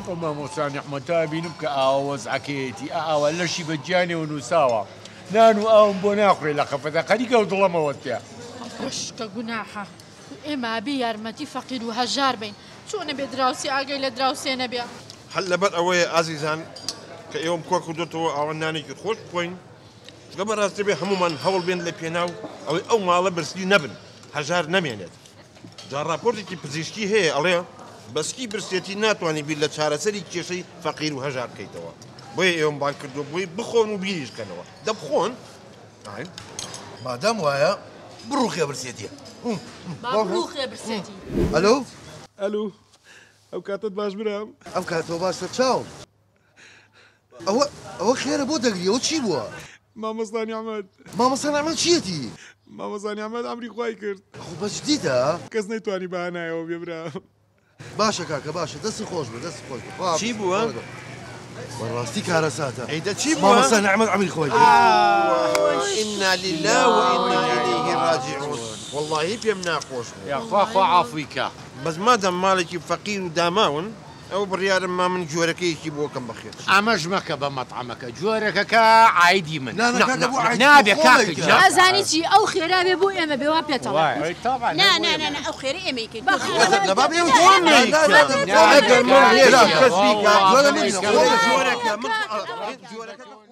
ئەو مامۆستا نیعمەتە ئەبینم کە ئاوا وەزعەکەیەتی ئا ئاوا لەشی بە گیانەوە نووساوە نان و ئاوم بۆ ناخورێ لە خەفەتا خەریکە ئەو دڵەمەوە تێ. خوشکە گوناحە ئێمە ئەبێ یارمەتی فەقیر و هەژار بەین چۆن ئەبێ دراوسێ ئاگای لە دراوسێ نەبێ. هەر لەبەر ئەوەیە ئازیزان کە ئێوەم کۆ کردۆتەوە ئاوا نانێکی خۆش بخۆین چونکە بەڕاستی دەبێ هەموومان هەوڵ بێن لە پێناو ئەوەی ئەو ماڵە برسی نەبن هەژار نەمێنێت جا ڕاپۆرتێکی پزیشکی هەیە ئەڵێ بەسکی برسێتی ناتوانانی بیر لە چارەسەری کێشەی فەقیر و هەژار بکەیتەوە بۆیە ئێوەم بانگ کردووە بۆی بخۆن و بیریش کەنەوە دە بخۆن ئای. مادام وایە بڕوخێ برسێتیە. با بڕوخێ برسێتی. ئەلۆ. ئەلو ئەو کاتەت باش برام. ئەم کاتەوە باش سەرچاوم. ئەوە ئەوە خێرە بۆ دەگری ئەوە چی بووە؟ مامۆستا نیعمەت. مامۆستا نیعمەت چیەتی؟ مامۆستا نیعمەت ئەمری خوای کرد. خۆ بە جدیتە؟ کەس نەیتوانی بە هانایەوە بێ برام. باشە کاکە باشە دەستت خۆش بێ دەستت خۆش بێ خوا چی بووە؟ بەڕاستی کارەساتە. ئەی دە چی بووە؟ مامۆستا نیعمەت ئەمری خوای کرد. انا للە و انا الیه راجعون وەڵاهی پێم ناخۆش بوو. یاخوا خوا عافوی کا. بەس مادام ماڵێکی فەقیر و داماون ئەوە بڕیارم ما من گوێرەکەیەکی بۆ کەم بەخێر. ئەمەش مەکە بە مەتعەمەکە جۆرەکەکە عایدی من نا نا کاکە بۆ عایدی نابێ بۆ کاکە خۆمەی گیان. ئەزانی چی ئەو خێرا بێ بۆ ئێمە بێ وا پێتەڵێم. نا نا نا نا ئەو خێرە ئێمەی کرد بە خێرا لە باب ئێوە خۆمەی نا نا ئەگەر من نا هێشت کەس بیکا جۆرە من جۆرەکە من کاکە. جۆرەکە.